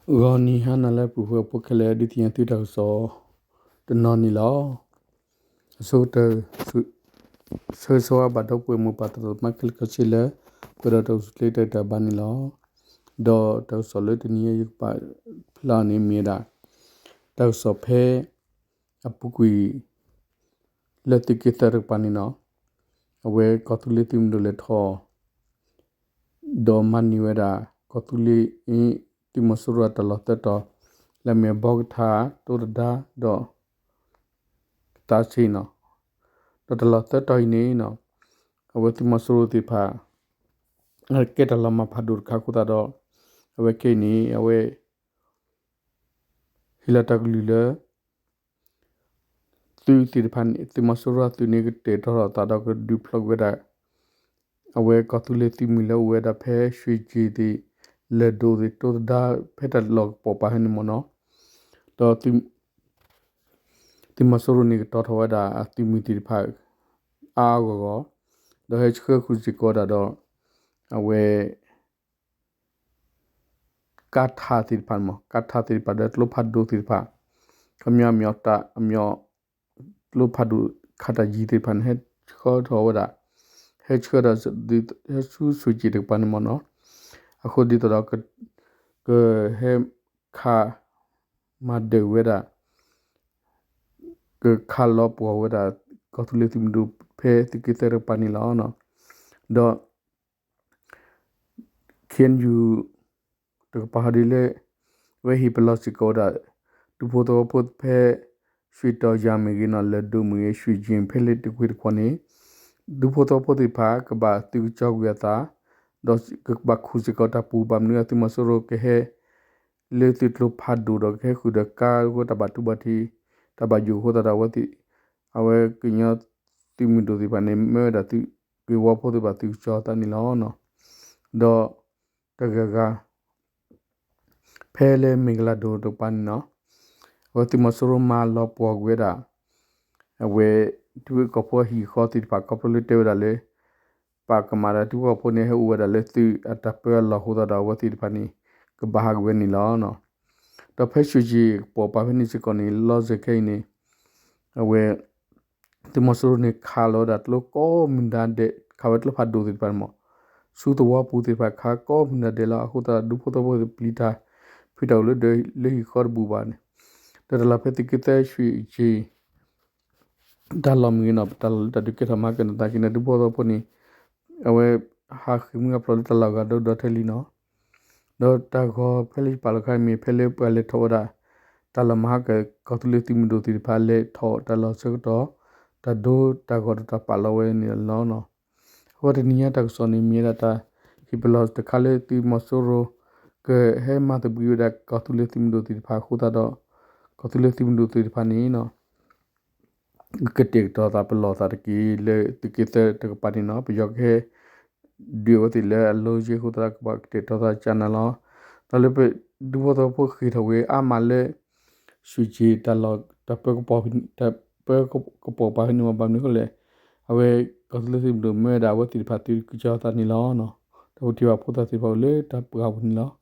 ဂီၤနံၤဟါနၤလၢအပူၤ ဖိဖိခဲလၢာ် ဒုးသ့ၣ်ညါသုတၢ်ကစီၣ်တနီၤန့ၣ်လီၤ. အဆိကတၢၢ် ဆၢဂ့ၤဆၢဝါဘၣ်ဒီပုၢ်ဝဲၢ်မိၢ်ပၢ်သရၣ်သမါခဲလၢာ်ခဲဆ့လၢ ပှဲၤဒီးတၢ်အိၣ်ဆူၣ်အိၣ်ချ့တၢ်ဂံၢ်တၢ်ဘါန့ၣ်လီၤ. ဒီးတၢ်ကစီၣ်လၢတနံၤအံၤယကပာ်ဖျါအီၤန့ၣ်မ့ၢ်ဝဲဒၣ် တၢ်ကစီၣ်ဖဲ အပူၤကွံာ် လၢသုးက့သၢတကပၤန့ၣ်လီၤ. အဝဲကီၢ်သူလ့ၤသုးမုၢ်ဒိၣ်လဲၤထီၣ် ဒီးမၤန့ၢ်ဝဲဒၣ် ကီၢ်သူလ့ၤအံၤ သုးမီၤစိရိၤအတၢ်လီၢ်သၢတီၤ လၢအမ့ၢ်ဘီကထါ, တိတဒါ ဒီး ကသးဆံးန့ၣ်လီၤ. ဒီးတၢ်လီၢ်သၢတီၤအံၤန့ၣ် အဝဲသုးမီၤစိရိၤသ့ၣ်တဖၣ် ကဲတၢ်လီၤမၢ်ဖးဒိၣ်တခါအဃိသတးဒီး အဝဲခဲအံၤန့ၣ် အဝဲ ဟ့ၣ်လီၤတၢ်ကလုၢ်လၢ သုးသ့ၣ်တဖၣ်န့ၣ် သုးမီၤစိရိၤအသုးန့ၣ် ကတဲာ်ကတီၤထီၣ်အသးဒီးကဒုးဖျိးကွံာ်ဝဲဒၣ် အဝဲကီၢ်သူလ့ၤသုးမုၢ်လၢအိၣ်ဝဲဒၣ်ဖဲ ရွှ့ၣ်ကၠ့ၣ်သ့ၣ်, လၢၢ်ဒိၣ်သ့ၣ်, တိတဒါ ဖဲတၢ်လီၢ်ကပိာ်ပာ်ဖဲန့ၣ်မ့ၢ်န့ၣ်လီၤ. ဒီး သုးမီၤစိရိၤန့ၣ် ကတီၤထီၣ်ဝဲဒၣ်အသုးမုၢ်သ့ၣ်တဖၣ် အါအါဂီၢ်ဂီၢ်, ဒီးဟဲဆှၢဃုာ်စ့ၢ်ကီးဝဲဒၣ်ဒီး အဝဲ ကါထးသ့ၣ်တဖၣ်န့ၣ်မ့ၢ် ကါထးသ့ၣ်တဖၣ်ဒီးကျိဖးဒိၣ်သ့ၣ်တဖၣ် ခီပညီအမံၤ ကျိဖးဒိၣ်ခးတၢ်ယံၤသ့ၣ်တဖၣ်န့ၣ် ဟဲဆှၢထီၣ်ဝဲဒၣ် ဟဲဆှၢဒီး ဟဲဆူ ရွှ့ၣ်ကၠ့ၣ်တကပၤန့ၣ်မ့ၢ်န့ၣ်လီၤ. အဃိဒ်သိးဒီး ကဟဲခး မၤဒၢၣ်ဝဲဒၣ် ကခးလီၤပှီၢ်ဝဲဒၣ် ကီၢ်သူလ့ၤသုးမုၢ်ဒိၣ်ဖဲသုးက့သၢတကပၤန့ၣ်လီၤ. ဒီး ခ့ၣ်အဲၣ်ယူၣ် တကပၤဟီဒ်လၢ အဝဲဟ့ၣ်ပလီၢ်စ့ၢ်ကီးဝဲဒၣ် ဒူဖိသဝီဖိဖဲ ရွှ့ၣ်တီၤယၤမ့ၢ်ဂ့ၤန့ၣ် လၢၢ်ဒိၣ်မ့ၢ်ဂ့ၤ ရွှ့ၣ်ကၠ့ၣ်ဖဲလၢတကွ့ၢ်တဖီန့ၣ် ဒူဖိသဝီဖိသ့ၣ်တဖၣ် ကဘၣ်သုးကစီၤကွံာ်အသး ဒီးကဘၣ်ခူၣ်စ့ၢ်ကီးတၢ်ပူၤ ဘၣ်မနုၤအသုးမီၤစိရိၤကဟဲ လၢသုးကျိဖးဒိၣ်ဒီးကဟဲဃုာ်ဒီးကါအဃိ တၢ်ဘၣ်တူၢ်ဘၣ်ထံး တၢ်ဘၣ်ယိၣ်အဃိသတးဒီး အဝဲ အဝဲကညီသုးမုၢ်ဒိၣ်သ့ၣ်တဖၣ်န့ၣ် မ့ၢ်ဝဲဒၣ်သုးက့ဝီဖိသ့ၣ်တဖၣ် သုးကစီၤအသးန့ၣ်လီၤ. ဒီးတဂၤဂၤ ဖဲလၢမ့ၢ်ကလၤဒိၣ်တကပၤန့ၣ်လီၤ. အဝဲသုးမီၤစိရိၤမၤလီၤပှီၢ်ကွံာ်ဝဲဒၣ် အဝဲ ထံဖိကီၢ်ဖိအဟံၣ်အဃီသ့ၣ်တဖၣ် ခီဖျိလၢတဲဝဲဒၣ်လၢ ပာ်ကမၣ်ဒီးထံဖိကီၢ်ဖိန့ၣ် ဟဲအိၣ်ဝဲဒၣ်လၢသုးအတၢ်ပၢအလီၢ်အဃိသတးဒီး အဝဲသ့ၣ်တဖၣ်န့ၣ် ကဘၣ်ဟးက့ၤဝဲန့ၣ်လီၤ. ဒီးဖဲရွှ့ၣ်ကၠ့ၣ်ကပိာ်ပာ်ဖဲန့ၣ်စ့ၢ်ကီးန့ၣ် လီၤစဲၤခဲအံၤန့ၣ် အဝဲ သုးမီၤစိရိၤန့ၣ် ခးလီၤဝဲဒၣ်ကျိကိးမုၢ်နံၤဒဲး ခးဝဲကျိဖးဒိၣ်သ့ၣ်တဖၣ်န့ၣ်မ့ၢ် ဆူသဝီပူၤသ့ၣ်တဖၣ် ခးကိးမုၢ်နံၤဒဲးလီၤ. အဃိသတးဒီး ဒူဖိသဝီဖိသ့ၣ်ပျံၤတၢ်ဖုးတၢ်အိၣ်လၢဒီး လၢဟံၣ်ဃီတဘူၣ်ဘၣ်န့ၣ် ဒီးတၢ်လီၢ်ဖဲသုးက့သၢ ရွှ့ၣ်ကၠ့ၣ် တၢ်လီၢ်မ့ၢ်ဂ့ၤန့ၣ် တၢ်လီၢ်လၢတၢ်ဒုးကဲထီၣ်မၤကနၣ်သးက့ၤန့ၣ် ဒူဖိသဝီဖိန့ၣ် အဝဲ ဟးဃ့ၢ်မှံဟးဖျိးလၢတၢ်လီၢ်အဂၤဒီဒီထဲလံန့ၣ် ဒီးတၢ်ဂီၤဖဲလၢယပာ်လီၤခါမ့ၢ် ဖဲလၢပှၤလဲၤထီၣ်ဝဲဒၣ် တၢ်လီၢ်မၤဟါက ကီၢ်သူလ့ၤသုးမုၢ်ဒိၣ်သ့ၣ်တဖၣ် လဲၤထီၣ်တၢ်လီၢ်ဆၢကတီၢ် တၢ်ဒိတၢ်ဂီၤဒီးတၢ်ပာ်လီၤဝဲန့ၣ်လီၤ. အဝဲတနံၤညါတၢ်ကစီၣ်န့ၣ် မ့ၢ်ဝဲဒၣ်တၢ်ဟ့ၣ်ပလီၢ်တခါလၢသုးမီၤစိရိၤ ကဟဲမၤသဘှံးဝဲဒၣ်ကီၢ်သူလ့ၤသုးမုၢ်ဒိၣ်သ့ၣ်တဖၣ်အဃိသတးဒီး ကီၢ်သူလ့ၤသုးမုၢ်ဒိၣ်သ့ၣ်တဖၣ်န့ၣ် ကတဲာ်ကတီၤသးပလီၢ်သးတက့ၢ်လၢသုးက့သၢတကပၤန့ၣ်လီၤ. ပယီၤကဟဲ ဒုးအဝဲသ့ၣ်လၢအလီၢ်ယံၤအဃိသတး ကဘၣ်ကတဲာ်ကတီၤသးကၢ်န့ၣ်လီၤ. ဒီးလၢပ ဒူဖိသဝီဖိဃ့ၢ်ထီၣ်ဝဲအါမးလၢ ရွှ့ၣ်ကၠ့ၣ်တၢ်လီၢ် တၢ်ပၢကပိာ်ပာ်ဖဲန့ၣ်မ့ၢ် ဘၣ်မနုၤအဃိလဲၣ် အဝဲ ကီၢ်သူလ့ၤသုးမုၢ်ဒိၣ်မ့ၢ်ဝဲဒၣ်အဝဲသ့ၣ်တဖၣ်သုးကစီၤသးန့ၣ်လီၤ. ဒီးပထံၣ်ဘၣ်ဖိသၣ်သ့ၣ်တဖၣ်အိၣ်လၢတၢ်ပှၢ်ပူၤန့ၣ်လီၤ.